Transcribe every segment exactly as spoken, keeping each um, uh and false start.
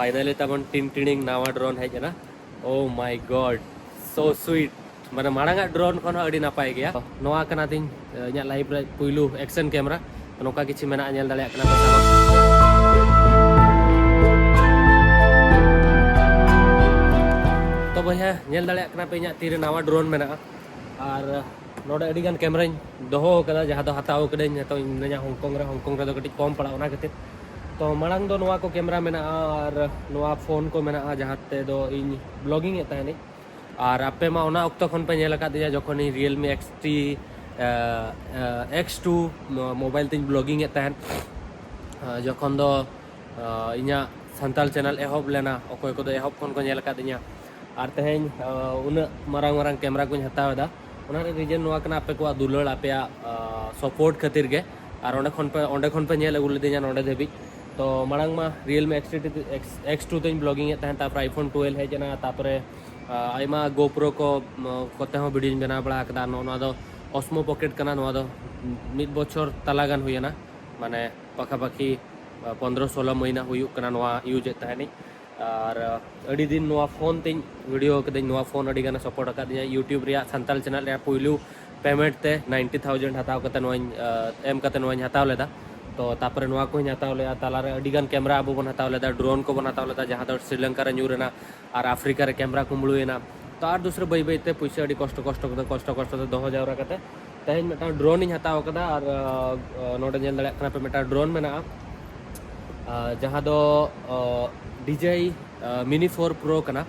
Finally ᱛᱟᱵᱚᱱ ᱴᱤᱱ ᱴᱤᱲᱤᱝ ᱱᱟᱣᱟ drone ᱦᱮᱡ ᱮᱱᱟ᱾ Oh my God, so sweet. ᱢᱟᱱᱮ ᱢᱟᱲᱟᱝ ᱟᱜ ᱰᱨᱳᱱ ᱠᱷᱚᱱ ᱦᱚᱸ ᱟᱹᱰᱤ ᱱᱟᱯᱟᱭ ᱜᱮᱭᱟ᱾ ᱱᱚᱣᱟ ᱠᱟᱱᱟ ᱛᱤᱧ ᱤᱧᱟᱹᱜ ᱞᱟᱭᱤᱯᱷ ᱨᱮ ᱯᱩᱭᱞᱩ ᱮᱠᱥᱮᱱ ᱠᱮᱢᱮᱨᱟ᱾ ᱱᱚᱝᱠᱟ ᱠᱤᱪᱷᱩ ᱢᱮᱱᱟᱜᱼᱟ, ᱧᱮᱞ ᱫᱟᱲᱮᱭᱟᱜ ᱠᱟᱱᱟ ᱯᱮ ᱥᱮ ᱵᱟᱝ? ᱛᱚ ᱵᱚᱭᱦᱟ, ᱧᱮᱞ ᱫᱟᱲᱮᱭᱟᱜ ᱠᱟᱱᱟ ᱯᱮ ᱤᱧᱟᱹᱜ ᱛᱤᱨᱮ ᱱᱟᱣᱟ ᱰᱨᱳᱱ ᱢᱮᱱᱟᱜᱼᱟ᱾ ᱟᱨ ᱱᱚᱰᱮ ᱟᱹᱰᱤ ᱜᱟᱱ ᱠᱮᱢᱮᱨᱟᱧ ᱫᱚᱦᱚ ᱟᱠᱟᱫᱟ, ᱡᱟᱦᱟᱸ ᱫᱚ ᱦᱟᱛᱟᱣ ᱠᱟᱹᱫᱟᱹᱧ ᱱᱤᱛᱚᱜ ᱤᱧ ᱢᱤᱱᱟᱹᱧᱟ ᱦᱚᱝᱠᱚᱝ ᱨᱮ᱾ ᱦᱚᱝᱠᱚᱝ ᱨᱮᱫᱚ ᱠᱟᱹᱴᱤᱡ ᱠᱚᱢ ᱯᱟᱲᱟᱜᱼᱟ, ᱚᱱᱟ ᱠᱷᱟᱹᱛᱤᱨ᱾ ᱛᱚ ᱢᱟᱲᱟᱝ ᱫᱚ ᱱᱚᱣᱟ ᱠᱚ ᱠᱮᱢᱮᱨᱟ ᱢᱮᱱᱟᱜᱼᱟ, ᱟᱨ ᱱᱚᱣᱟ ᱯᱷᱳᱱ ᱠᱚ ᱢᱮᱱᱟᱜᱼᱟ, ᱡᱟᱦᱟᱸ ᱛᱮᱫᱚ ᱤᱧ ᱵᱞᱚᱜᱤᱝ ᱮᱫ ᱛᱟᱦᱮᱱᱤᱧ᱾ ᱟᱨ ᱟᱯᱮ ᱢᱟ ᱚᱱᱟ ᱚᱠᱛᱚ ᱠᱷᱚᱱ ᱯᱮ ᱧᱮᱞ ᱟᱠᱟᱫᱤᱧᱟ ᱡᱚᱠᱷᱚᱱ ᱤᱧ Realme X T X two mobile ᱛᱤᱧ ᱵᱞᱚᱜᱤᱝ ᱮᱫ ᱛᱟᱦᱮᱸᱫ᱾ ᱡᱚᱠᱷᱚᱱ ᱫᱚ ᱤᱧᱟᱹᱜ ᱥᱟᱱᱛᱟᱲ ᱪᱮᱱᱮᱞ ᱮᱦᱚᱵ ᱞᱮᱱᱟ, ᱚᱠᱚᱭ ᱠᱚᱫᱚ ᱮᱦᱚᱵ ᱠᱷᱚᱱ ᱠᱚ ᱧᱮᱞ ᱟᱠᱟᱫᱤᱧᱟ᱾ ᱟᱨ ᱛᱮᱦᱮᱧ ᱩᱱᱟᱹᱜ ᱢᱟᱨᱟᱝ ᱢᱟᱨᱟᱝ ᱠᱮᱢᱮᱨᱟ ᱠᱚᱧ ᱦᱟᱛᱟᱣ ᱮᱫᱟ, ᱚᱱᱟ ᱨᱮᱭᱟᱜ ᱨᱤᱡᱮᱱ ᱱᱚᱣᱟ ᱠᱟᱱᱟ, ᱟᱯᱮ ᱠᱚᱣᱟᱜ ᱫᱩᱞᱟᱹᱲ, ᱟᱯᱮᱭᱟᱜ ᱥᱟᱯᱳᱨᱴ ᱠᱷᱟᱹᱛᱤᱨ ᱜᱮ᱾ ᱟᱨ ᱚᱸᱰᱮ ᱠᱷᱚᱱ ᱯᱮ ᱚᱸᱰᱮ ᱠᱷᱚᱱ ᱯᱮ ᱧᱮᱞ ᱟᱹᱜᱩ ᱞᱤᱫᱤᱧᱟ ᱱᱚᱸᱰᱮ ᱫᱷᱟᱹᱵᱤᱡ᱾ ᱛᱚ ᱢᱟᱲᱟᱝ ᱢᱟ Realme X T X two ᱛᱮᱧ ᱵᱞᱚᱜᱤᱝ ᱮᱫ ᱛᱟᱦᱮᱸᱫ, ᱛᱟᱨᱯᱚᱨᱮ ᱟᱭᱯᱷᱳᱱ ᱴᱩᱭᱮᱞᱵᱷ ᱦᱮᱡ ᱮᱱᱟ, ᱛᱟᱨᱯᱚᱨᱮ ᱟᱭᱢᱟ ᱜᱳᱯᱨᱳ ᱠᱚ ᱠᱚᱛᱮ ᱦᱚᱸ ᱵᱷᱤᱰᱤᱭᱳᱧ ᱵᱮᱱᱟᱣ ᱵᱟᱲᱟ ᱟᱠᱟᱫᱟ᱾ ᱱᱚᱜᱼᱚ ᱱᱚᱣᱟ ᱫᱚ ᱚᱥᱢᱳ ᱯᱚᱠᱮᱴ ᱠᱟᱱᱟ, ᱱᱚᱣᱟ ᱫᱚ ᱢᱤᱫ ᱵᱚᱪᱷᱚᱨ ᱛᱟᱞᱟ ᱜᱟᱱ ᱦᱩᱭᱮᱱᱟ, ᱢᱟᱱᱮ ᱯᱟᱠᱷᱟᱯᱟᱠᱷᱤ ᱯᱚᱱᱫᱽᱨᱚ ᱥᱳᱞᱳ ᱢᱟᱹᱦᱱᱟᱹ ᱦᱩᱭᱩᱜ ᱠᱟᱱᱟ ᱱᱚᱣᱟ ᱤᱭᱩᱡᱽ ᱮᱫ ᱛᱟᱦᱮᱱᱤᱧ᱾ ᱟᱨ ᱟᱹᱰᱤ ᱫᱤᱱ ᱱᱚᱣᱟ ᱯᱷᱳᱱ ᱛᱤᱧ ᱵᱷᱤᱰᱤᱭᱳ ᱠᱟᱹᱫᱟᱹᱧ, ᱱᱚᱣᱟ ᱯᱷᱳᱱ ᱟᱹᱰᱤ ᱜᱟᱱᱮ ᱥᱟᱯᱳᱨᱴ ᱟᱠᱟᱫᱤᱧᱟ᱾ ᱭᱩᱴᱤᱭᱩᱵᱽ ᱨᱮᱭᱟᱜ ᱥᱟᱱᱛᱟᱲ ᱪᱮᱱᱮᱞ ᱨᱮᱭᱟᱜ ᱯᱩᱭᱞᱩ ᱯᱮᱢᱮᱱᱴ ᱛᱮ ᱱᱟᱭᱤᱱᱴᱤ ᱛᱷᱟᱣᱡᱮᱱᱰ ᱦᱟᱛᱟᱣ ᱠᱟᱛᱮ ᱱᱚᱣᱟᱧ ᱮᱢ ᱠᱟᱛᱮ ᱱᱚᱣᱟᱧ ᱦᱟᱛᱟᱣ ᱞᱮᱫᱟ᱾ ᱛᱚ ᱛᱟᱨᱯᱚᱨᱮ ᱱᱚᱣᱟ ᱠᱚᱧ ᱦᱟᱛᱟᱣ ᱞᱮᱫᱟ, ᱛᱟᱞᱟᱨᱮ ᱟᱹᱰᱤ ᱜᱟᱱ ᱠᱮᱢᱮᱨᱟ ᱟᱵᱚ ᱵᱚᱱ ᱦᱟᱛᱟᱣ ᱞᱮᱫᱟ, ᱰᱨᱳᱱ ᱠᱚᱵᱚᱱ ᱦᱟᱛᱟᱣ ᱞᱮᱫᱟ, ᱡᱟᱦᱟᱸ ᱫᱚ ᱥᱨᱤᱞᱚᱝᱠᱟ ᱨᱮ ᱧᱩᱨ ᱮᱱᱟ ᱟᱨ ᱟᱯᱷᱨᱤᱠᱟ ᱨᱮ ᱠᱮᱢᱮᱨᱟ ᱠᱩᱢᱵᱽᱲᱩᱭᱮᱱᱟ᱾ ᱛᱚ ᱟᱨ ᱫᱩᱥᱨᱟ ᱵᱟᱹᱭ ᱵᱟᱹᱭᱛᱮ ᱯᱩᱭᱥᱟᱹ ᱟᱹᱰᱤ ᱠᱚᱥᱴᱚ ᱠᱚᱥᱴᱚ ᱠᱟᱛᱮ ᱠᱚᱥᱴᱚ ᱠᱚᱥᱴᱚ ᱛᱮ ᱫᱚᱦᱚ ᱡᱟᱣᱨᱟ ᱠᱟᱛᱮ ᱛᱮᱦᱮᱧ ᱢᱤᱫᱴᱟᱝ ᱰᱨᱳᱱ ᱤᱧ ᱦᱟᱛᱟᱣ ᱟᱠᱟᱫᱟ᱾ ᱟᱨ ᱱᱚᱰᱮ ᱧᱮᱞ ᱫᱟᱲᱮᱭᱟᱜ ᱠᱟᱱᱟ ᱯᱮ ᱢᱤᱫᱴᱟᱝ ᱰᱨᱳᱱ ᱢᱮᱱᱟᱜᱼᱟ, ᱡᱟᱦᱟᱸ ᱫᱚ ᱰᱤᱡᱟᱭ ᱢᱤᱱᱤ ᱯᱷᱳᱨ ᱯᱨᱳ ᱠᱟᱱᱟ᱾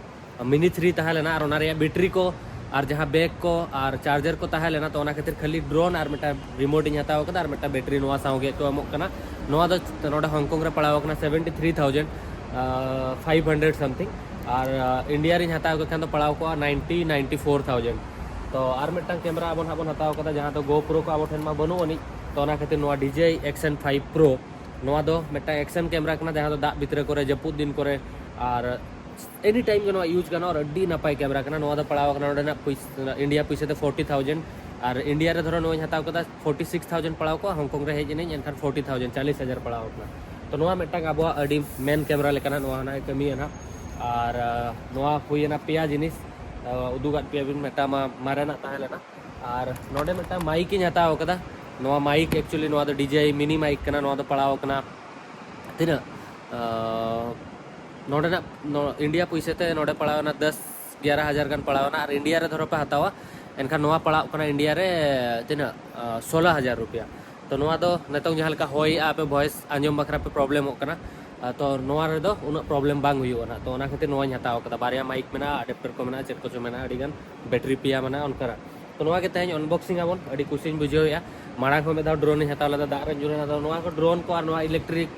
ᱢᱤᱱᱤ ᱛᱷᱨᱤ ᱛᱟᱦᱮᱸ ᱞᱮᱱᱟ, ᱟᱨ ᱚᱱᱟ ᱨᱮᱭᱟᱜ ᱵᱮᱴᱨᱤ ᱠᱚ ᱟᱨ ᱡᱟᱦᱟᱸ ᱵᱮᱜᱽ ᱠᱚ ᱟᱨ ᱪᱟᱨᱡᱟᱨ ᱠᱚ ᱛᱟᱦᱮᱸ ᱞᱮᱱᱟ, ᱛᱚ ᱚᱱᱟ ᱠᱷᱟᱹᱛᱤᱨ ᱠᱷᱟᱹᱞᱤ ᱰᱨᱳᱱ ᱟᱨ ᱢᱤᱫᱴᱟᱝ ᱨᱤᱢᱳᱴ ᱤᱧ ᱦᱟᱛᱟᱣ ᱠᱟᱫᱟ ᱟᱨ ᱢᱤᱫᱴᱟᱝ ᱵᱮᱴᱨᱤ ᱱᱚᱣᱟ ᱥᱟᱶ ᱜᱮ ᱠᱚ ᱮᱢᱚᱜ ᱠᱟᱱᱟ᱾ ᱱᱚᱣᱟ ᱫᱚ ᱱᱚᱰᱮ ᱦᱚᱝᱠᱚᱝ ᱨᱮ ᱯᱟᱲᱟᱣ ᱠᱟᱱᱟ seventy three thousand five hundred something, ᱟᱨ ᱤᱱᱰᱤᱭᱟ ᱨᱤᱧ ᱦᱟᱛᱟᱣ ᱠᱮᱫ ᱠᱷᱟᱱ ᱫᱚ ᱯᱟᱲᱟᱣ ᱠᱚᱜᱼᱟ ᱱᱟᱭᱤᱱᱴᱤ ᱱᱟᱭᱤᱱᱴᱤ ᱯᱷᱳᱨ ᱛᱷᱟᱣᱡᱮᱱᱰ᱾ ᱛᱚ ᱟᱨ ᱢᱤᱫᱴᱟᱝ ᱠᱮᱢᱮᱨᱟ ᱟᱵᱚ ᱱᱟᱦᱟᱜ ᱵᱚᱱ ᱦᱟᱛᱟᱣ ᱠᱟᱫᱟ, ᱡᱟᱦᱟᱸ ᱫᱚ ᱜᱳᱯᱨᱳ ᱠᱚ ᱟᱵᱚ ᱴᱷᱮᱱ ᱢᱟ ᱵᱟᱹᱱᱩᱜ ᱟᱹᱱᱤᱡ, ᱛᱚ ᱚᱱᱟ ᱠᱷᱟᱹᱛᱤᱨ ᱱᱚᱣᱟ ᱰᱤᱡᱟᱭ ᱮᱠᱥᱮᱱ ᱯᱷᱟᱭᱤᱵᱷ ᱯᱨᱳ, ᱱᱚᱣᱟ ᱫᱚ ᱢᱤᱫᱴᱟᱝ ᱮᱠᱥᱮᱱ ᱠᱮᱢᱮᱨᱟ ᱠᱟᱱᱟ, ᱡᱟᱦᱟᱸ ᱫᱚ ᱫᱟᱜ ᱵᱷᱤᱛᱨᱤ ᱠᱚᱨᱮ, ᱡᱟᱹᱯᱩᱫ ᱫᱤᱱ ᱠᱚᱨᱮ ᱟᱨ ᱮᱱᱤ ᱴᱟᱭᱤᱢ ᱜᱮ ᱱᱚᱣᱟ ᱤᱭᱩᱡᱽ ᱜᱟᱱᱚᱜᱼᱟ᱾ ᱟᱨ ᱟᱹᱰᱤ ᱱᱟᱯᱟᱭ ᱠᱮᱢᱮᱨᱟ ᱠᱟᱱᱟ᱾ ᱱᱚᱣᱟ ᱫᱚ ᱯᱟᱲᱟᱣ ᱠᱟᱱᱟ ᱱᱚᱰᱮᱱᱟᱜ ᱯᱩᱭᱥᱟᱹ, ᱤᱱᱰᱤᱭᱟ ᱯᱩᱭᱥᱟᱹ ᱛᱮ ᱯᱷᱳᱨᱴᱤ ᱛᱷᱟᱣᱡᱮᱱᱰ, ᱟᱨ ᱤᱱᱰᱤᱭᱟ ᱨᱮ ᱫᱷᱚᱨᱚ ᱱᱚᱣᱟᱧ ᱦᱟᱛᱟᱣ ᱠᱟᱫᱟ ᱯᱷᱳᱨᱴᱤ ᱥᱤᱠᱥ ᱛᱷᱟᱣᱡᱮᱱᱰ ᱯᱟᱲᱟᱣ ᱠᱚᱜᱼᱟ, ᱦᱚᱝᱠᱚᱝ ᱨᱮ ᱦᱮᱡ ᱮᱱᱟᱹᱧ ᱮᱱᱠᱷᱟᱱ ᱯᱷᱳᱨᱴᱤ ᱛᱷᱟᱣᱡᱮᱱᱰ, ᱪᱟᱞᱤᱥ ᱦᱟᱡᱟᱨ ᱯᱟᱲᱟᱣ ᱠᱟᱱᱟ᱾ ᱛᱚ ᱱᱚᱣᱟ ᱢᱤᱫᱴᱟᱝ ᱟᱵᱚᱣᱟᱜ ᱟᱹᱰᱤ ᱢᱮᱱ ᱠᱮᱢᱮᱨᱟ ᱞᱮᱠᱟᱱᱟᱜ ᱱᱚᱣᱟ ᱦᱚᱸ ᱱᱟᱜ ᱮ ᱠᱟᱹᱢᱤᱭᱟ ᱱᱟᱜ᱾ ᱟᱨ ᱱᱚᱣᱟ ᱦᱩᱭᱮᱱᱟ ᱯᱮᱭᱟ ᱡᱤᱱᱤᱥ᱾ ᱩᱫᱩᱜᱟᱫ ᱯᱮᱭᱟ ᱵᱤᱱ, ᱢᱤᱫᱴᱟᱝ ᱢᱟ ᱢᱟᱨᱮᱱᱟᱜ ᱛᱟᱦᱮᱸ ᱞᱮᱱᱟ, ᱟᱨ ᱱᱚᱰᱮ ᱢᱤᱫᱴᱟᱝ ᱢᱟᱭᱤᱠ ᱤᱧ ᱦᱟᱛᱟᱣ ᱠᱟᱫᱟ᱾ ᱱᱚᱣᱟ ᱢᱟᱭᱤᱠ actually ᱱᱚᱣᱟ ᱫᱚ ᱰᱤ ᱡᱮ ᱟᱭ ᱢᱤᱱᱤ ᱢᱟᱭᱤᱠ ᱠᱟᱱᱟ᱾ ᱱᱚᱣᱟ ᱫᱚ ᱯᱟᱲᱟᱣ ᱠᱟᱱᱟ ᱛᱤᱱᱟᱹᱜ ᱱᱚᱰᱮᱱᱟᱜ ᱤᱱᱰᱤᱭᱟ ᱯᱩᱭᱥᱟᱹ ᱛᱮ ᱱᱚᱰᱮ ᱯᱟᱲᱟᱣ ᱮᱱᱟ ᱫᱚᱥ ᱮᱜᱟᱨᱚ ᱦᱟᱡᱟᱨ ᱜᱟᱱ ᱯᱟᱲᱟᱣ ᱮᱱᱟ᱾ ᱟᱨ ᱤᱱᱰᱤᱭᱟ ᱨᱮ ᱫᱷᱚᱨᱚ ᱯᱮ ᱦᱟᱛᱟᱣᱟ, ᱮᱱᱠᱷᱟᱱ ᱱᱚᱣᱟ ᱯᱟᱲᱟᱣ ᱠᱟᱱᱟ ᱤᱱᱰᱤᱭᱟ ᱨᱮ ᱛᱤᱱᱟᱹᱜ ᱥᱳᱞᱳ ᱦᱟᱡᱟᱨ ᱨᱩᱯᱤᱭᱟ᱾ ᱛᱚ ᱱᱚᱣᱟ ᱫᱚ ᱱᱤᱛᱚᱝ ᱡᱟᱦᱟᱸ ᱞᱮᱠᱟ ᱦᱚᱭᱮᱜᱼᱟ, ᱟᱯᱮ ᱵᱷᱚᱭᱮᱥ ᱟᱸᱡᱚᱢ ᱵᱟᱠᱷᱨᱟ ᱯᱮ ᱯᱨᱚᱵᱞᱮᱢᱚᱜ ᱠᱟᱱᱟ᱾ ᱛᱚ ᱱᱚᱣᱟ ᱨᱮᱫᱚ ᱩᱱᱟᱹᱜ ᱯᱨᱚᱵᱞᱮᱢ ᱵᱟᱝ ᱦᱩᱭᱩᱜᱼᱟ ᱱᱟᱜ᱾ ᱛᱚ ᱚᱱᱟ ᱠᱷᱟᱹᱛᱤᱨ ᱱᱚᱣᱟᱧ ᱦᱟᱛᱟᱣ ᱠᱟᱫᱟ᱾ ᱵᱟᱨᱭᱟ ᱢᱟᱭᱤᱠ ᱢᱮᱱᱟᱜᱼᱟ, ᱟᱰᱮᱯᱴᱟᱨ ᱠᱚ ᱢᱮᱱᱟᱜᱼᱟ, ᱪᱮᱫ ᱠᱚᱪᱚ ᱢᱮᱱᱟᱜᱼᱟ, ᱟᱹᱰᱤᱜᱟᱱ ᱵᱮᱴᱨᱤ ᱯᱮᱭᱟ ᱢᱮᱱᱟᱜᱼᱟ ᱚᱱᱠᱟᱱᱟᱜ᱾ ᱛᱚ ᱱᱚᱣᱟ ᱜᱮ ᱛᱮᱦᱮᱧ ᱟᱱᱵᱚᱠᱥᱤᱝ ᱟᱵᱚᱱ᱾ ᱟᱹᱰᱤ ᱠᱩᱥᱤᱧ ᱵᱩᱡᱷᱟᱹᱣᱮᱫᱼᱟ᱾ ᱢᱟᱲᱟᱝ ᱦᱚᱸ ᱢᱤᱫ ᱫᱷᱟᱣ ᱰᱨᱳᱱ ᱤᱧ ᱦᱟᱛᱟᱣ ᱞᱮᱫᱟ, ᱫᱟᱜ ᱨᱮ ᱧᱩᱨ ᱮᱱᱟ᱾ ᱟᱫᱚ ᱱᱚᱣᱟ ᱠᱚ ᱰᱨᱳᱱ ᱠᱚ ᱟᱨ ᱱᱚᱣᱟ ᱤᱞᱮᱠᱴᱨᱤᱠ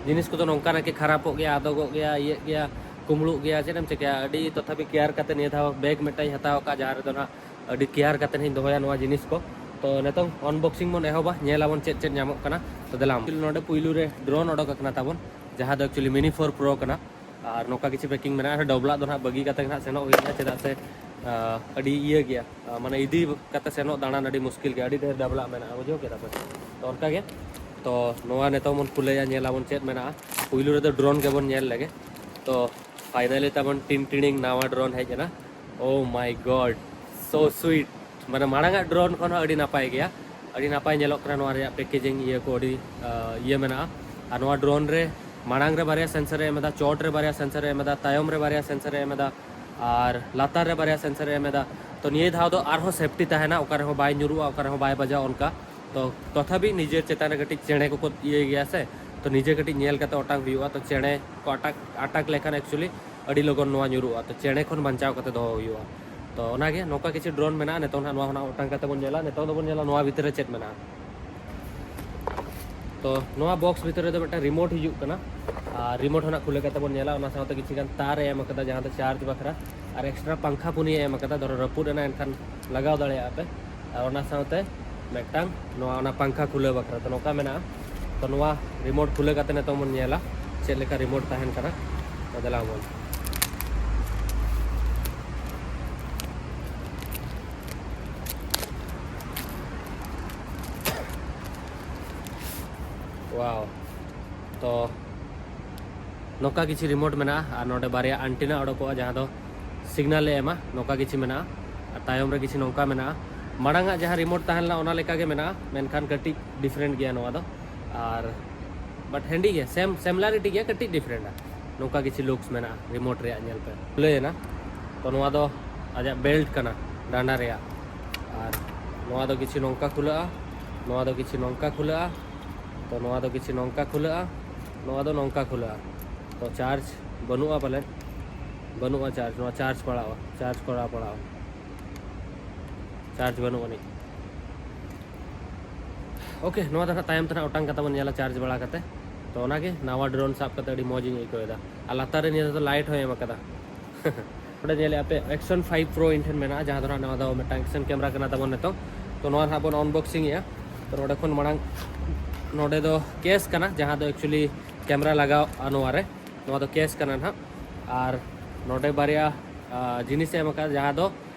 ᱡᱤᱱᱤᱥ ᱠᱚᱫᱚ ᱱᱚᱝᱠᱟᱱᱟᱜ ᱜᱮ, ᱠᱷᱟᱨᱟᱯᱚᱜ ᱜᱮᱭᱟ, ᱟᱫᱚᱜᱚᱜ ᱜᱮᱭᱟ, ᱤᱭᱟᱹᱜ ᱜᱮᱭᱟ, ᱠᱩᱢᱵᱽᱲᱩᱜ ᱜᱮᱭᱟ, ᱪᱮᱫ ᱮᱢ ᱪᱤᱠᱟᱹᱭᱟ᱾ ᱟᱹᱰᱤ ᱛᱚᱛᱷᱟᱯᱤ ᱠᱮᱭᱟᱨ ᱠᱟᱛᱮ ᱱᱤᱭᱟᱹ ᱫᱷᱟᱣ ᱵᱮᱜᱽ ᱢᱤᱫᱴᱟᱝ ᱤᱧ ᱦᱟᱛᱟᱣ ᱟᱠᱟᱫᱼᱟ, ᱡᱟᱦᱟᱸ ᱨᱮᱫᱚ ᱱᱟᱜ ᱟᱹᱰᱤ ᱠᱮᱭᱟᱨ ᱠᱟᱛᱮ ᱤᱧ ᱫᱚᱦᱚᱭᱟ ᱱᱚᱣᱟ ᱡᱤᱱᱤᱥ ᱠᱚ᱾ ᱛᱚ ᱱᱤᱛᱚᱝ ᱟᱱᱵᱚᱠᱥᱤᱝ ᱵᱚᱱ ᱮᱦᱚᱵᱟ, ᱧᱮᱞ ᱟᱵᱚᱱ ᱪᱮᱫ ᱪᱮᱫ ᱧᱟᱢᱚᱜ ᱠᱟᱱᱟ᱾ ᱛᱚ ᱫᱮᱞᱟ ᱱᱚᱰᱮ ᱯᱩᱭᱞᱩ ᱨᱮ ᱰᱨᱳᱱ ᱚᱰᱚᱠ ᱟᱠᱟᱱᱟ ᱛᱟᱵᱚᱱ, ᱡᱟᱦᱟᱸ ᱫᱚ actually ᱢᱤᱱᱤ ᱯᱷᱳᱨ ᱯᱨᱳ ᱠᱟᱱᱟ᱾ ᱟᱨ ᱱᱚᱝᱠᱟ ᱠᱤᱪᱷᱩ ᱯᱮᱠᱤᱝ ᱢᱮᱱᱟᱜᱼᱟ᱾ ᱰᱚᱵᱞᱟᱜ ᱫᱚ ᱱᱟᱜ ᱵᱟᱹᱜᱤ ᱠᱟᱛᱮ ᱱᱟᱜ ᱥᱮᱱᱚᱜ ᱦᱩᱭᱩᱜᱼᱟ, ᱪᱮᱫᱟᱜ ᱥᱮ ᱟᱹᱰᱤ ᱤᱭᱟᱹ ᱜᱮᱭᱟ, ᱢᱟᱱᱮ ᱤᱫᱤ ᱠᱟᱛᱮ ᱥᱮᱱᱚᱜ ᱫᱟᱬᱟᱱ ᱟᱹᱰᱤ ᱢᱩᱥᱠᱤᱞ ᱜᱮᱭᱟ, ᱟᱹᱰᱤ ᱰᱷᱮᱨ ᱰᱚᱵᱞᱟᱜ ᱢᱮᱱᱟᱜᱼᱟ, ᱵᱩᱡᱷᱟᱹᱣ ᱠᱮᱫᱟ ᱯᱮ? ᱛᱚ ᱚᱱᱠᱟ ᱜᱮ᱾ ᱛᱚ ᱱᱚᱣᱟ ᱱᱤᱛᱚᱝ ᱵᱚᱱ ᱠᱷᱩᱞᱟᱹᱭᱟ, ᱧᱮᱞ ᱟᱵᱚᱱ ᱪᱮᱫ ᱢᱮᱱᱟᱜᱼᱟ᱾ ᱯᱩᱭᱞᱩ ᱨᱮᱫᱚ ᱰᱨᱳᱱ ᱜᱮᱵᱚᱱ ᱧᱮᱞ ᱞᱮᱜᱮ᱾ ᱛᱚ ᱯᱷᱟᱭᱱᱟᱞᱤ ᱛᱟᱵᱚᱱ ᱴᱤᱱ ᱴᱤᱲᱤᱝ ᱱᱟᱣᱟ ᱰᱨᱳᱱ ᱦᱮᱡ ᱮᱱᱟ᱾ Oh my God, so sweet. ᱢᱟᱱᱮ ᱢᱟᱲᱟᱝ ᱟᱜ ᱰᱨᱳᱱ ᱠᱷᱚᱱ ᱦᱚᱸ ᱟᱹᱰᱤ ᱱᱟᱯᱟᱭ ᱜᱮᱭᱟ, ᱟᱹᱰᱤ ᱱᱟᱯᱟᱭ ᱧᱮᱞᱚᱜ ᱠᱟᱱᱟ᱾ ᱱᱚᱣᱟ ᱨᱮᱭᱟᱜ ᱯᱮᱠᱮᱡᱤᱝ ᱤᱭᱟᱹ ᱠᱚ ᱟᱹᱰᱤ ᱤᱭᱟᱹ ᱢᱮᱱᱟᱜᱼᱟ᱾ ᱟᱨ ᱱᱚᱣᱟ ᱰᱨᱳᱱ ᱨᱮ ᱢᱟᱲᱟᱝ ᱨᱮ ᱵᱟᱨᱭᱟ ᱥᱮᱱᱥᱟᱨ ᱮ ᱮᱢ ᱮᱫᱟ, ᱪᱚᱴ ᱨᱮ ᱵᱟᱨᱭᱟ ᱥᱮᱱᱥᱟᱨ ᱮ ᱮᱢ ᱮᱫᱟ, ᱛᱟᱭᱚᱢ ᱨᱮ ᱵᱟᱨᱭᱟ ᱥᱮᱱᱥᱟᱨ ᱮ ᱮᱢ ᱮᱫᱟ, ᱟᱨ ᱞᱟᱛᱟᱨ ᱨᱮ ᱵᱟᱨᱭᱟ ᱥᱮᱱᱥᱟᱨ ᱮ ᱮᱢ ᱮᱫᱟ᱾ ᱛᱚ ᱱᱤᱭᱟᱹ ᱫᱷᱟᱣ ᱫᱚ ᱟᱨᱦᱚᱸ ᱥᱮᱯᱴᱤ ᱛᱟᱦᱮᱱᱟ, ᱚᱠᱟ ᱨᱮᱦᱚᱸ ᱵᱟᱭ ᱧᱩᱨᱩᱜᱼᱟ, ᱚᱠᱟ ᱨᱮᱦᱚᱸ ᱵᱟᱭ ᱵᱟᱡᱟᱣᱟ ᱚᱱᱠᱟ᱾ ᱛᱚ ᱛᱚᱛᱷᱟᱯᱤ ᱱᱤᱡᱮᱨ ᱪᱮᱛᱟᱱ ᱨᱮ ᱠᱟᱹᱴᱤᱡ ᱪᱮᱬᱮ ᱠᱚᱠᱚ ᱤᱭᱟᱹᱭ ᱜᱮᱭᱟ ᱥᱮ, ᱛᱚ ᱱᱤᱡᱮ ᱠᱟᱹᱴᱤᱡ ᱧᱮᱞ ᱠᱟᱛᱮ ᱚᱴᱟᱝ ᱦᱩᱭᱩᱜᱼᱟ᱾ ᱛᱚ ᱪᱮᱬᱮ ᱠᱚ ᱟᱴᱟᱠ ᱟᱴᱟᱠ ᱞᱮᱠᱷᱟᱱ actually ᱟᱹᱰᱤ ᱞᱚᱜᱚᱱ ᱱᱚᱣᱟ ᱧᱩᱨᱩᱜᱼᱟ᱾ ᱛᱚ ᱪᱮᱬᱮ ᱠᱷᱚᱱ ᱵᱟᱧᱪᱟᱣ ᱠᱟᱛᱮ ᱫᱚᱦᱚ ᱦᱩᱭᱩᱜᱼᱟ᱾ ᱛᱚ ᱚᱱᱟᱜᱮ, ᱱᱚᱝᱠᱟ ᱠᱤᱪᱷᱩ ᱰᱨᱳᱱ ᱢᱮᱱᱟᱜᱼᱟ᱾ ᱱᱤᱛᱚᱝ ᱱᱟᱦᱟᱜ ᱱᱚᱣᱟ ᱠᱷᱚᱱᱟᱜ ᱚᱴᱟᱝ ᱠᱟᱛᱮ ᱵᱚᱱ ᱧᱮᱞᱟ, ᱱᱤᱛᱚᱝ ᱫᱚᱵᱚᱱ ᱧᱮᱞᱟ ᱱᱚᱣᱟ ᱵᱷᱤᱛᱨᱤ ᱨᱮ ᱪᱮᱫ ᱢᱮᱱᱟᱜᱼᱟ᱾ ᱛᱚ ᱱᱚᱣᱟ ᱵᱚᱠᱥ ᱵᱷᱤᱛᱨᱤ ᱨᱮᱫᱚ ᱢᱤᱫᱴᱟᱝ ᱨᱤᱢᱳᱴ ᱦᱤᱡᱩᱜ ᱠᱟᱱᱟ, ᱟᱨ ᱨᱤᱢᱳᱴ ᱦᱚᱸ ᱱᱟᱜ ᱠᱷᱩᱞᱟᱹ ᱠᱟᱛᱮ ᱵᱚᱱ ᱧᱮᱞᱟ᱾ ᱚᱱᱟ ᱥᱟᱶᱛᱮ ᱠᱤᱪᱷᱩ ᱜᱟᱱ ᱛᱟᱨ ᱮ ᱮᱢ ᱟᱠᱟᱫᱟ, ᱡᱟᱦᱟᱸ ᱫᱚ ᱪᱟᱨᱡᱽ ᱵᱟᱠᱷᱨᱟ, ᱟᱨ ᱮᱠᱥᱴᱨᱟ ᱯᱟᱝᱠᱷᱟ ᱯᱩᱱᱭᱟᱹ ᱮᱢ ᱟᱠᱟᱫᱟ᱾ ᱫᱷᱚᱨᱚ ᱨᱟᱹᱯᱩᱫ ᱮᱱᱟ, ᱮᱱᱠᱷᱟᱱ ᱞᱟᱜᱟᱣ ᱫᱟᱲᱮᱭᱟᱜᱼᱟ ᱯᱮ᱾ ᱟᱨ ᱚᱱᱟ ᱥᱟᱶᱛᱮ ᱢᱤᱫᱴᱟᱝ ᱱᱚᱣᱟ, ᱚᱱᱟ ᱯᱟᱝᱠᱷᱟ ᱠᱷᱩᱞᱟᱹᱣ ᱵᱟᱠᱷᱨᱟ ᱛᱮ ᱱᱚᱝᱠᱟ ᱢᱮᱱᱟᱜᱼᱟ᱾ ᱛᱚ ᱱᱚᱣᱟ ᱨᱤᱢᱳᱴ ᱠᱷᱩᱞᱟᱹᱣ ᱠᱟᱛᱮ ᱱᱤᱛᱚᱝ ᱵᱚᱱ ᱧᱮᱞᱟ ᱪᱮᱫ ᱞᱮᱠᱟ ᱨᱤᱢᱳᱴ ᱛᱟᱦᱮᱱ ᱠᱟᱱᱟ᱾ ᱛᱚ ᱫᱮᱞᱟ ᱵᱚᱱ᱾ ᱣᱟᱣ, ᱛᱚ ᱱᱚᱝᱠᱟ ᱠᱤᱪᱷᱩ ᱨᱤᱢᱳᱴ ᱢᱮᱱᱟᱜᱼᱟ, ᱟᱨ ᱱᱚᱰᱮ ᱵᱟᱨᱭᱟ ᱟᱱᱴᱤᱱᱟ ᱚᱰᱚᱠᱚᱜᱼᱟ, ᱡᱟᱦᱟᱸ ᱫᱚ ᱥᱤᱜᱽᱱᱟᱞ ᱮ ᱮᱢᱟ᱾ ᱱᱚᱝᱠᱟ ᱠᱤᱪᱷᱩ ᱢᱮᱱᱟᱜᱼᱟ, ᱟᱨ ᱛᱟᱭᱚᱢ ᱨᱮ ᱠᱤᱪᱷᱩ ᱱᱚᱝᱠᱟ ᱢᱮᱱᱟᱜᱼᱟ᱾ ᱢᱟᱲᱟᱝ ᱟᱜ ᱡᱟᱦᱟᱸ ᱨᱤᱢᱳᱴ ᱛᱟᱦᱮᱸ ᱞᱮᱱᱟ, ᱚᱱᱟ ᱞᱮᱠᱟ ᱜᱮ ᱢᱮᱱᱟᱜᱼᱟ, ᱢᱮᱱᱠᱷᱟᱱ ᱠᱟᱹᱴᱤᱡ ᱰᱤᱯᱷᱟᱨᱮᱱᱴ ᱜᱮᱭᱟ ᱱᱚᱣᱟ ᱫᱚ᱾ ᱟᱨ ᱵᱟᱴ ᱦᱮᱱᱰᱤ ᱜᱮᱭᱟ, ᱥᱮᱢ ᱥᱤᱢᱤᱞᱟᱨᱤᱴᱤ ᱜᱮᱭᱟ, ᱠᱟᱹᱴᱤᱡ ᱰᱤᱯᱷᱟᱨᱮᱱᱴᱟ᱾ ᱱᱚᱝᱠᱟ ᱠᱤᱪᱷᱩ ᱞᱩᱠᱥ ᱢᱮᱱᱟᱜᱼᱟ ᱨᱤᱢᱳᱴ ᱨᱮᱭᱟᱜ, ᱧᱮᱞ ᱯᱮ, ᱠᱷᱩᱞᱟᱹᱭᱮᱱᱟ᱾ ᱛᱚ ᱱᱚᱣᱟ ᱫᱚ ᱟᱡᱟᱜ ᱵᱮᱞᱴ ᱠᱟᱱᱟ ᱰᱟᱸᱰᱟ ᱨᱮᱭᱟᱜ, ᱟᱨ ᱱᱚᱣᱟ ᱫᱚ ᱠᱤᱪᱷᱩ ᱱᱚᱝᱠᱟ ᱠᱷᱩᱞᱟᱹᱜᱼᱟ, ᱱᱚᱣᱟ ᱫᱚ ᱠᱤᱪᱷᱩ ᱱᱚᱝᱠᱟ ᱠᱷᱩᱞᱟᱹᱜᱼᱟ, ᱛᱚ ᱱᱚᱣᱟ ᱫᱚ ᱠᱤᱪᱷᱩ ᱱᱚᱝᱠᱟ ᱠᱷᱩᱞᱟᱹᱜᱼᱟ, ᱱᱚᱣᱟ ᱫᱚ ᱱᱚᱝᱠᱟ ᱠᱷᱩᱞᱟᱹᱜᱼᱟ᱾ ᱛᱚ ᱪᱟᱨᱡᱽ ᱵᱟᱹᱱᱩᱜᱼᱟ ᱯᱟᱞᱮᱱ, ᱵᱟᱹᱱᱩᱜᱼᱟ ᱪᱟᱨᱡᱽ, ᱱᱚᱣᱟ ᱪᱟᱨᱡᱽ ᱯᱟᱲᱟᱜᱼᱟ, ᱪᱟᱨᱡᱽ ᱠᱚᱨᱟᱣ ᱯᱟᱲᱟᱜᱼᱟ, ᱪᱟᱨᱡᱽ ᱵᱟᱹᱱᱩᱜ ᱟᱹᱱᱤᱡ᱾ ᱳᱠᱮ, ᱱᱚᱣᱟ ᱫᱚ ᱱᱟᱦᱟᱜ ᱛᱟᱭᱚᱢ ᱛᱮ ᱱᱟᱦᱟᱜ ᱚᱴᱟᱝ ᱠᱟᱛᱮ ᱵᱚᱱ ᱧᱮᱞᱟ ᱪᱟᱨᱡᱽ ᱵᱟᱲᱟ ᱠᱟᱛᱮ᱾ ᱛᱚ ᱚᱱᱟᱜᱮ ᱱᱟᱣᱟ ᱰᱨᱳᱱ ᱥᱟᱵ ᱠᱟᱛᱮ ᱟᱹᱰᱤ ᱢᱚᱡᱽ ᱤᱧ ᱟᱹᱭᱠᱟᱹᱣ ᱮᱫᱟ᱾ ᱟᱨ ᱞᱟᱛᱟᱨ ᱨᱮ ᱱᱤᱭᱟᱹ ᱫᱚ ᱞᱟᱭᱤᱴ ᱦᱚᱸᱭ ᱮᱢ ᱟᱠᱟᱫᱟ᱾ ᱱᱚᱰᱮ ᱧᱮᱞᱮᱫᱼᱟ ᱯᱮ, ᱮᱠᱥᱚᱱ ᱯᱷᱟᱭᱤᱵᱷ ᱯᱨᱳ ᱤᱧ ᱴᱷᱮᱱ ᱢᱮᱱᱟᱜᱼᱟ, ᱡᱟᱦᱟᱸ ᱫᱚ ᱱᱟᱦᱟᱜ ᱱᱚᱣᱟ ᱫᱚ ᱢᱤᱫᱴᱟᱝ ᱮᱠᱥᱚᱱ ᱠᱮᱢᱮᱨᱟ ᱠᱟᱱᱟ ᱛᱟᱵᱚᱱ ᱱᱤᱛᱚᱝ᱾ ᱛᱚ ᱱᱚᱣᱟ ᱱᱟᱦᱟᱜ ᱵᱚᱱ ᱟᱱᱵᱚᱠᱥᱤᱝ ᱮᱜᱼᱟ᱾ ᱛᱚ ᱱᱚᱰᱮ ᱠᱷᱚᱱ ᱢᱟᱲᱟᱝ ᱱᱚᱰᱮ ᱫᱚ ᱠᱮᱥ ᱠᱟᱱᱟ, ᱡᱟᱦᱟᱸ ᱫᱚ ᱮᱠᱪᱩᱭᱮᱞᱤ ᱠᱮᱢᱮᱨᱟ ᱞᱟᱜᱟᱣᱼᱟ ᱱᱚᱣᱟ ᱨᱮ᱾ ᱱᱚᱣᱟ ᱫᱚ ᱠᱮᱥ ᱠᱟᱱᱟ ᱱᱟᱦᱟᱜ᱾ ᱟᱨ ᱱᱚᱰᱮ ᱵᱟᱨᱭᱟ, ᱟ, ᱡᱤᱱᱤᱥ ᱮ ᱮᱢ ᱟᱠᱟᱫᱟ, ᱡᱟᱦᱟᱸ ᱫᱚ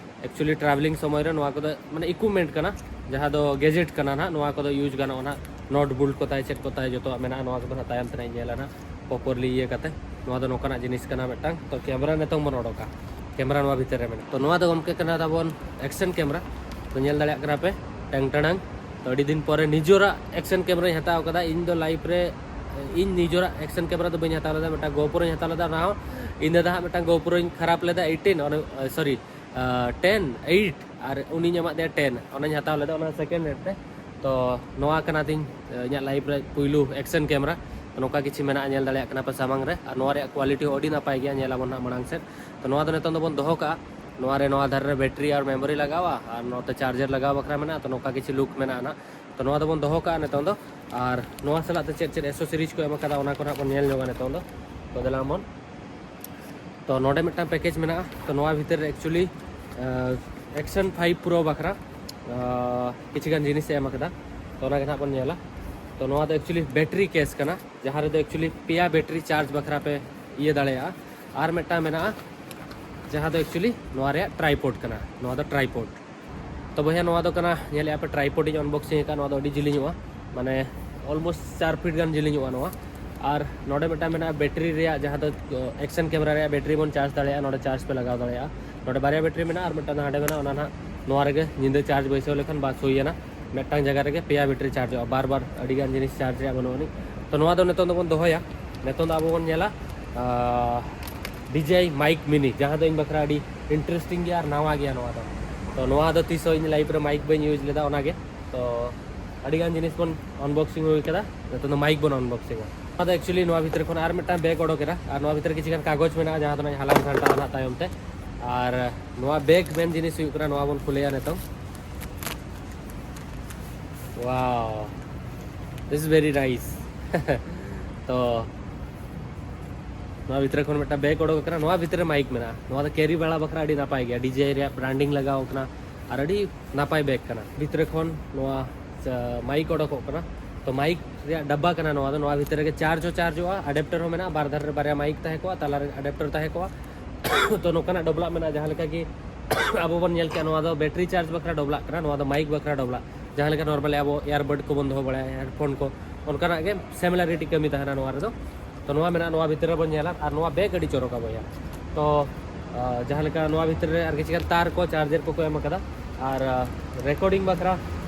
ᱮᱠᱪᱩᱭᱮᱞᱤ ᱴᱨᱟᱵᱷᱮᱞᱤᱝ ᱥᱚᱢᱚᱭ ᱨᱮ ᱱᱚᱣᱟ ᱠᱚᱫᱚ ᱢᱟᱱᱮ ᱤᱠᱩᱭᱤᱯᱢᱮᱱᱴ ᱠᱟᱱᱟ, ᱡᱟᱦᱟᱸ ᱫᱚ ᱜᱮᱡᱮᱴ ᱠᱟᱱᱟ ᱱᱟᱦᱟᱜ᱾ ᱱᱚᱣᱟ ᱠᱚᱫᱚ ᱤᱭᱩᱡᱽ ᱜᱟᱱᱚᱜᱼᱟ ᱱᱟᱦᱟᱜ, ᱱᱚᱴ ᱵᱩᱞᱴ ᱠᱚ ᱛᱟᱭ ᱪᱮᱫ ᱠᱚ ᱛᱟᱭ ᱡᱚᱛᱚᱣᱟᱜ ᱢᱮᱱᱟᱜᱼᱟ᱾ ᱱᱚᱣᱟ ᱠᱚᱫᱚ ᱱᱟᱦᱟᱜ ᱛᱟᱭᱚᱢ ᱛᱮ ᱱᱟᱦᱟᱜ ᱤᱧ ᱧᱮᱞᱟ ᱱᱟᱦᱟᱜ ᱯᱨᱚᱯᱟᱨᱞᱤ ᱤᱭᱟᱹ ᱠᱟᱛᱮ᱾ ᱱᱚᱣᱟ ᱫᱚ ᱱᱚᱝᱠᱟᱱᱟᱜ ᱡᱤᱱᱤᱥ ᱠᱟᱱᱟ ᱢᱤᱫᱴᱟᱝ᱾ ᱛᱚ ᱠᱮᱢᱮᱨᱟ ᱱᱤᱛᱚᱝ ᱵᱚᱱ ᱚᱰᱚᱠᱟ, ᱠᱮᱢᱮᱨᱟ ᱱᱚᱣᱟ ᱵᱷᱤᱛᱤᱨ ᱨᱮ ᱢᱮᱱᱟᱜᱼᱟ᱾ ᱛᱚ ᱱᱚᱣᱟ ᱫᱚ ᱜᱚᱢᱠᱮ ᱠᱟᱱᱟ ᱛᱟᱵᱚᱱ ᱮᱠᱥᱮᱱ ᱠᱮᱢᱮᱨᱟ᱾ ᱛᱚ ᱧᱮᱞ ᱫᱟᱲᱮᱭᱟᱜ ᱠᱟᱱᱟ ᱯᱮ, ᱴᱟᱝ ᱴᱟᱲᱟᱝ᱾ ᱛᱚ ᱟᱹᱰᱤ ᱫᱤᱱ ᱯᱚᱨᱮ ᱱᱤᱡᱮᱨᱟᱜ ᱮᱠᱥᱮᱱ ᱠᱮᱢᱮᱨᱟᱧ ᱦᱟᱛᱟᱣ ᱠᱟᱫᱟ᱾ ᱤᱧ ᱫᱚ ᱞᱟᱭᱤᱯᱷ ᱨᱮ, ᱤᱧ ᱱᱤᱡᱮᱨᱟᱜ ᱮᱠᱥᱮᱱ ᱠᱮᱢᱮᱨᱟ ᱫᱚ ᱵᱟᱹᱧ ᱦᱟᱛᱟᱣ ᱞᱮᱫᱟ, ᱢᱤᱫᱴᱟᱝ ᱜᱳᱯᱨᱳᱧ ᱦᱟᱛᱟᱣ ᱞᱮᱫᱟ᱾ ᱚᱱᱟ ᱦᱚᱸ ᱤᱧ ᱫᱟᱫᱟ ᱦᱟᱸᱜ ᱢᱤᱫᱴᱟᱝ ᱜᱳᱯᱨᱳᱧ ᱠᱷᱟᱨᱟᱯ ᱞᱮᱫᱟ, ᱮᱭᱤᱴᱤᱱ, ᱚᱱᱟ, ᱥᱚᱨᱤ, ᱴᱮᱱ, ᱮᱭᱤᱴ, ᱟᱨ ᱩᱱᱤᱧ ᱮᱢᱟᱫ ᱫᱮᱭᱟ ᱴᱮᱱ, ᱚᱱᱟᱧ ᱦᱟᱛᱟᱣ ᱞᱮᱫᱟ, ᱚᱱᱟ ᱥᱮᱠᱮᱱᱰ ᱦᱮᱱᱰ ᱛᱮ᱾ ᱛᱚ ᱱᱚᱣᱟ ᱠᱟᱱᱟ ᱛᱤᱧ, ᱮ, ᱤᱧᱟᱹᱜ ᱞᱟᱭᱤᱯᱷ ᱨᱮ ᱯᱩᱭᱞᱩ ᱮᱠᱥᱮᱱ ᱠᱮᱢᱮᱨᱟ᱾ ᱛᱚ ᱱᱚᱝᱠᱟ ᱠᱤᱪᱷᱩ ᱢᱮᱱᱟᱜᱼᱟ, ᱧᱮᱞ ᱫᱟᱲᱮᱭᱟᱜ ᱠᱟᱱᱟ ᱯᱮ ᱥᱟᱢᱟᱝ ᱨᱮ, ᱟᱨ ᱱᱚᱣᱟ ᱨᱮᱭᱟᱜ ᱠᱣᱟᱞᱤᱴᱤ ᱦᱚᱸ ᱟᱹᱰᱤ ᱱᱟᱯᱟᱭ ᱜᱮᱭᱟ, ᱧᱮᱞ ᱟᱵᱚᱱ ᱦᱟᱸᱜ ᱢᱟᱲᱟᱝ ᱥᱮᱫ᱾ ᱛᱚ ᱱᱚᱣᱟ ᱫᱚ ᱱᱤᱛᱚᱝ ᱫᱚᱵᱚᱱ ᱫᱚᱦᱚ ᱠᱟᱜᱼᱟ᱾ ᱱᱚᱣᱟ ᱨᱮ ᱱᱚᱣᱟ ᱫᱷᱟᱨᱮ ᱨᱮ ᱵᱮᱴᱨᱤ ᱟᱨ ᱢᱮᱢᱳᱨᱤ ᱞᱟᱜᱟᱣᱟ, ᱟᱨ ᱱᱚᱛᱮ ᱪᱟᱨᱡᱟᱨ ᱞᱟᱜᱟᱣ ᱵᱟᱠᱷᱨᱟ ᱢᱮᱱᱟᱜᱼᱟ᱾ ᱛᱚ ᱱᱚᱝᱠᱟ ᱠᱤᱪᱷᱩ ᱞᱩᱠ ᱢᱮᱱᱟᱜᱼᱟ ᱱᱟᱜ᱾ ᱛᱚ ᱱᱚᱣᱟ ᱫᱚᱵᱚᱱ ᱫᱚᱦᱚ ᱠᱟᱜᱼᱟ ᱱᱤᱛᱚᱝ ᱫᱚ᱾ ᱟᱨ ᱱᱚᱣᱟ ᱥᱟᱞᱟᱜ ᱛᱮ ᱪᱮᱫ ᱪᱮᱫ ᱮᱥᱮᱥᱚᱨᱤᱡᱽ ᱠᱚ ᱮᱢ ᱟᱠᱟᱫᱟ, ᱚᱱᱟ ᱠᱚ ᱱᱟᱜ ᱵᱚᱱ ᱧᱮᱞ ᱧᱚᱜᱟ ᱱᱤᱛᱚᱝ ᱫᱚ᱾ ᱛᱚ ᱫᱮᱞᱟ ᱵᱚᱱ, ᱛᱚ ᱱᱚᱰᱮ ᱢᱤᱫᱴᱟᱝ ᱯᱮᱠᱮᱡᱽ ᱢᱮᱱᱟᱜᱼᱟ᱾ ᱛᱚ ᱱᱚᱣᱟ ᱵᱷᱤᱛᱤᱨ ᱨᱮ ᱮᱠᱪᱩᱭᱮᱞᱤ ᱮᱠᱥᱮᱱ ᱯᱷᱟᱭᱤᱵᱷ ᱯᱨᱳ ᱵᱟᱠᱷᱨᱟ, ᱟᱸ, ᱠᱤᱪᱷᱩ ᱜᱟᱱ ᱡᱤᱱᱤᱥ ᱮ ᱮᱢ ᱟᱠᱟᱫᱟ᱾ ᱛᱚ ᱚᱱᱟ ᱜᱮ ᱱᱟᱜ ᱵᱚᱱ ᱧᱮᱞᱟ᱾ ᱛᱚ ᱱᱚᱣᱟ ᱫᱚ ᱮᱠᱪᱩᱭᱮᱞᱤ ᱵᱮᱴᱨᱤ ᱠᱮᱥ ᱠᱟᱱᱟ, ᱡᱟᱦᱟᱸ ᱨᱮᱫᱚ ᱮᱠᱪᱩᱭᱮᱞᱤ ᱯᱮᱭᱟ ᱵᱮᱴᱨᱤ ᱪᱟᱨᱡᱽ ᱵᱟᱠᱷᱨᱟ ᱯᱮ ᱤᱭᱟᱹ ᱫᱟᱲᱮᱭᱟᱜᱼᱟ᱾ ᱟᱨ ᱢᱤᱫᱴᱟᱝ ᱢᱮᱱᱟᱜᱼᱟ, ᱡᱟᱦᱟᱸ ᱫᱚ ᱮᱠᱪᱩᱭᱮᱞᱤ ᱱᱚᱣᱟ ᱨᱮᱭᱟᱜ ᱴᱨᱟᱭᱯᱚᱰ ᱠᱟᱱᱟ᱾ ᱱᱚᱣᱟ ᱫᱚ ᱴᱨᱟᱭᱯᱚᱰ᱾ ᱛᱚ ᱵᱚᱭᱦᱟ, ᱱᱚᱣᱟ ᱫᱚ ᱠᱟᱱᱟ, ᱧᱮᱞᱮᱫᱼᱟ ᱯᱮ, ᱴᱨᱟᱭᱯᱚᱰ ᱤᱧ ᱟᱱᱵᱚᱠᱥᱤᱝ ᱟᱠᱟᱫ᱾ ᱱᱚᱣᱟ ᱫᱚ ᱟᱹᱰᱤ ᱡᱤᱞᱤᱧᱚᱜᱼᱟ, ᱢᱟᱱᱮ ᱚᱞᱢᱳᱥᱴ ᱪᱟᱨ ᱯᱷᱤᱴ ᱜᱟᱱ ᱡᱤᱞᱤᱧᱚᱜᱼᱟ ᱱᱚᱣᱟ᱾ ᱟᱨ ᱱᱚᱰᱮ ᱢᱤᱫᱴᱟᱝ ᱢᱮᱱᱟᱜᱼᱟ ᱵᱮᱴᱨᱤ ᱨᱮᱭᱟᱜ, ᱡᱟᱦᱟᱸ ᱫᱚ ᱮᱠᱥᱮᱱ ᱠᱮᱢᱮᱨᱟ ᱨᱮᱭᱟᱜ ᱵᱮᱴᱨᱤ ᱵᱚᱱ ᱪᱟᱨᱡᱽ ᱫᱟᱲᱮᱭᱟᱜᱼᱟ᱾ ᱱᱚᱰᱮ ᱪᱟᱨᱡᱽ ᱯᱮ ᱞᱟᱜᱟᱣ ᱫᱟᱲᱮᱭᱟᱜᱼᱟ᱾ ᱱᱚᱰᱮ ᱵᱟᱨᱭᱟ ᱵᱮᱴᱨᱤ ᱢᱮᱱᱟᱜᱼᱟ, ᱟᱨ ᱢᱤᱫᱴᱟᱝ ᱫᱚ ᱦᱟᱸᱰᱮ ᱢᱮᱱᱟᱜᱼᱟ, ᱚᱱᱟ ᱱᱟᱦᱟᱜ ᱱᱚᱣᱟ ᱨᱮᱜᱮ ᱧᱤᱫᱟᱹ ᱪᱟᱨᱡᱽ ᱵᱟᱹᱭᱥᱟᱹᱣ ᱞᱮᱠᱷᱟᱱ ᱵᱟᱥ ᱦᱩᱭᱮᱱᱟ᱾ ᱢᱤᱫᱴᱟᱝ ᱡᱟᱭᱜᱟ ᱨᱮᱜᱮ ᱯᱮᱭᱟ ᱵᱮᱴᱨᱤ ᱪᱟᱨᱡᱚᱜᱼᱟ, ᱵᱟᱨ ᱵᱟᱨ ᱟᱹᱰᱤ ᱜᱟᱱ ᱡᱤᱱᱤᱥ ᱪᱟᱨᱡᱽ ᱨᱮᱭᱟᱜ ᱵᱟᱹᱱᱩᱜ ᱟᱹᱱᱤᱡ᱾ ᱛᱚ ᱱᱚᱣᱟ ᱫᱚ ᱱᱤᱛᱚᱝ ᱫᱚᱵᱚᱱ ᱫᱚᱦᱚᱭᱟ᱾ ᱱᱤᱛᱚᱝ ᱫᱚ ᱟᱵᱚ ᱵᱚᱱ ᱧᱮᱞᱟ ᱰᱤᱡᱮᱟᱭ ᱢᱟᱭᱤᱠ ᱢᱤᱱᱤ, ᱡᱟᱦᱟᱸ ᱫᱚ ᱤᱧ ᱵᱟᱠᱷᱨᱟ ᱟᱹᱰᱤ ᱤᱱᱴᱟᱨᱮᱥᱴᱤᱝ ᱜᱮᱭᱟ ᱟᱨ ᱱᱟᱣᱟ ᱜᱮᱭᱟ ᱱᱚᱣᱟ ᱫᱚ᱾ ᱛᱚ ᱱᱚᱣᱟ ᱫᱚ ᱛᱤᱥ ᱦᱚᱸ ᱤᱧ ᱞᱟᱭᱤᱯᱷ ᱨᱮ ᱢᱟᱭᱤᱠ ᱵᱟᱹᱧ ᱤᱭᱩᱡᱽ ᱞᱮᱫᱟ, ᱚᱱᱟᱜᱮ᱾ ᱛᱚ ᱟᱹᱰᱤ ᱜᱟᱱ ᱡᱤᱱᱤᱥ ᱵᱚᱱ ᱟᱱᱵᱚᱠᱥᱤᱝ ᱦᱩᱭ ᱠᱟᱫᱟ, ᱱᱤᱛᱚᱝ ᱫᱚ ᱢᱟᱭᱤᱠ ᱵᱚᱱ ᱟᱱᱵᱚᱠᱥᱤᱝᱟ᱾ ᱱᱚᱣᱟ ᱫᱚ actually ᱱᱚᱣᱟ ᱵᱷᱤᱛᱨᱤ ᱠᱷᱚᱱ ᱟᱨ ᱢᱤᱫᱴᱟᱝ ᱵᱮᱜᱽ ᱚᱰᱚᱠ ᱮᱱᱟ, ᱟᱨ ᱱᱚᱣᱟ ᱵᱷᱤᱛᱨᱤ ᱠᱤᱪᱷᱩ ᱜᱟᱱ ᱠᱟᱜᱚᱡᱽ ᱢᱮᱱᱟᱜᱼᱟ, ᱡᱟᱦᱟᱸ ᱫᱚ ᱱᱟᱜ ᱦᱟᱞᱟᱝ ᱥᱟᱢᱴᱟᱣ ᱱᱟᱜ ᱛᱟᱭᱚᱢ ᱛᱮ᱾ ᱟᱨ ᱱᱚᱣᱟ ᱵᱮᱜᱽ ᱢᱮᱱ ᱡᱤᱱᱤᱥ ᱦᱩᱭᱩᱜ ᱠᱟᱱᱟ, ᱱᱚᱣᱟ ᱵᱚᱱ ᱠᱷᱩᱞᱟᱹᱭᱟ ᱱᱤᱛᱚᱝ᱾ Wow, this is very nice. ᱛᱚ ᱱᱚᱣᱟ ᱵᱷᱤᱛᱨᱤ ᱠᱷᱚᱱ ᱢᱤᱫᱴᱟᱝ ᱵᱮᱜᱽ ᱚᱰᱚᱠ ᱟᱠᱟᱱᱟ᱾ ᱱᱚᱣᱟ ᱵᱷᱤᱛᱨᱤ ᱨᱮ ᱢᱟᱭᱤᱠ ᱢᱮᱱᱟᱜᱼᱟ᱾ ᱱᱚᱣᱟ ᱫᱚ ᱠᱮᱨᱤ ᱵᱟᱲᱟ ᱵᱟᱠᱷᱨᱟ ᱟᱹᱰᱤ ᱱᱟᱯᱟᱭ ᱜᱮᱭᱟ, ᱰᱤᱡᱮ ᱨᱮᱭᱟᱜ ᱵᱨᱟᱱᱰᱤᱝ ᱞᱟᱜᱟᱣ ᱟᱠᱟᱱᱟ ᱟᱨ ᱟᱹᱰᱤ ᱱᱟᱯᱟᱭ ᱵᱮᱜᱽ ᱠᱟᱱᱟ᱾ ᱵᱷᱤᱛᱨᱤ ᱠᱷᱚᱱ ᱱᱚᱣᱟ ᱢᱟᱭᱤᱠ ᱚᱰᱚᱠᱚᱜ ᱠᱟᱱᱟ᱾ ᱛᱚ ᱢᱟᱭᱤᱠ ᱨᱮᱭᱟᱜ ᱰᱟᱵᱵᱟ ᱠᱟᱱᱟ ᱱᱚᱣᱟ ᱫᱚ᱾ ᱱᱚᱣᱟ ᱵᱷᱤᱛᱨᱤ ᱨᱮᱜᱮ ᱪᱟᱨᱡᱽ ᱦᱚᱸ ᱪᱟᱨᱡᱚᱜᱼᱟ, ᱟᱰᱟᱯᱴᱟᱨ ᱦᱚᱸ ᱢᱮᱱᱟᱜᱼᱟ, ᱵᱟᱨ ᱫᱷᱟᱨᱮ ᱨᱮ ᱵᱟᱨᱭᱟ ᱢᱟᱭᱤᱠ ᱛᱟᱦᱮᱸ ᱠᱚᱜᱼᱟ, ᱛᱟᱞᱟᱨᱮ ᱟᱰᱟᱯᱴᱟᱨ ᱛᱟᱦᱮᱸ ᱠᱚᱜᱼᱟ᱾ ᱛᱚ ᱱᱚᱝᱠᱟᱱᱟᱜ ᱰᱚᱵᱞᱟᱜ ᱢᱮᱱᱟᱜᱼᱟ, ᱡᱟᱦᱟᱸ ᱞᱮᱠᱟ ᱜᱮ ᱟᱵᱚ ᱵᱚᱱ ᱧᱮᱞ ᱠᱮᱜᱼᱟ, ᱱᱚᱣᱟ ᱫᱚ ᱵᱮᱴᱨᱤ ᱪᱟᱨᱡᱽ ᱵᱟᱠᱷᱨᱟ ᱰᱚᱵᱞᱟᱜ ᱠᱟᱱᱟ, ᱱᱚᱣᱟ ᱫᱚ ᱢᱟᱭᱤᱠ ᱵᱟᱠᱷᱨᱟ ᱰᱚᱵᱞᱟᱜ᱾ ᱡᱟᱦᱟᱸ ᱞᱮᱠᱟ normally ᱟᱵᱚ earbud ᱠᱚᱵᱚᱱ ᱫᱚᱦᱚ ᱵᱟᱲᱟᱭᱟ, headphone ᱠᱚ, ᱚᱱᱠᱟᱱᱟᱜ ᱜᱮ similarity ᱠᱟᱹᱢᱤ ᱛᱟᱦᱮᱱᱟ ᱱᱚᱣᱟ ᱨᱮᱫᱚ᱾ ᱛᱚ ᱱᱚᱣᱟ ᱢᱮᱱᱟᱜᱼᱟ, ᱱᱚᱣᱟ ᱵᱷᱤᱛᱨᱤ ᱨᱮᱵᱚᱱ ᱧᱮᱞᱟ᱾ ᱟᱨ ᱱᱚᱣᱟ ᱵᱮᱜᱽ ᱟᱹᱰᱤ ᱪᱚᱨᱚᱠᱟ ᱵᱚᱭᱦᱟ᱾ ᱛᱚ ᱟᱨ ᱡᱟᱦᱟᱸ ᱞᱮᱠᱟ ᱱᱚᱣᱟ ᱵᱷᱤᱛᱨᱤ ᱨᱮ ᱟᱨ ᱠᱤᱪᱷᱩ ᱜᱟᱱ ᱛᱟᱨ ᱠᱚ, ᱪᱟᱨᱡᱟᱨ ᱠᱚᱠᱚ ᱮᱢ ᱟᱠᱟᱫᱟ᱾ ᱟᱨ ᱨᱮᱠᱚᱨᱰᱤᱝ ᱵᱟᱠᱷᱨᱟ,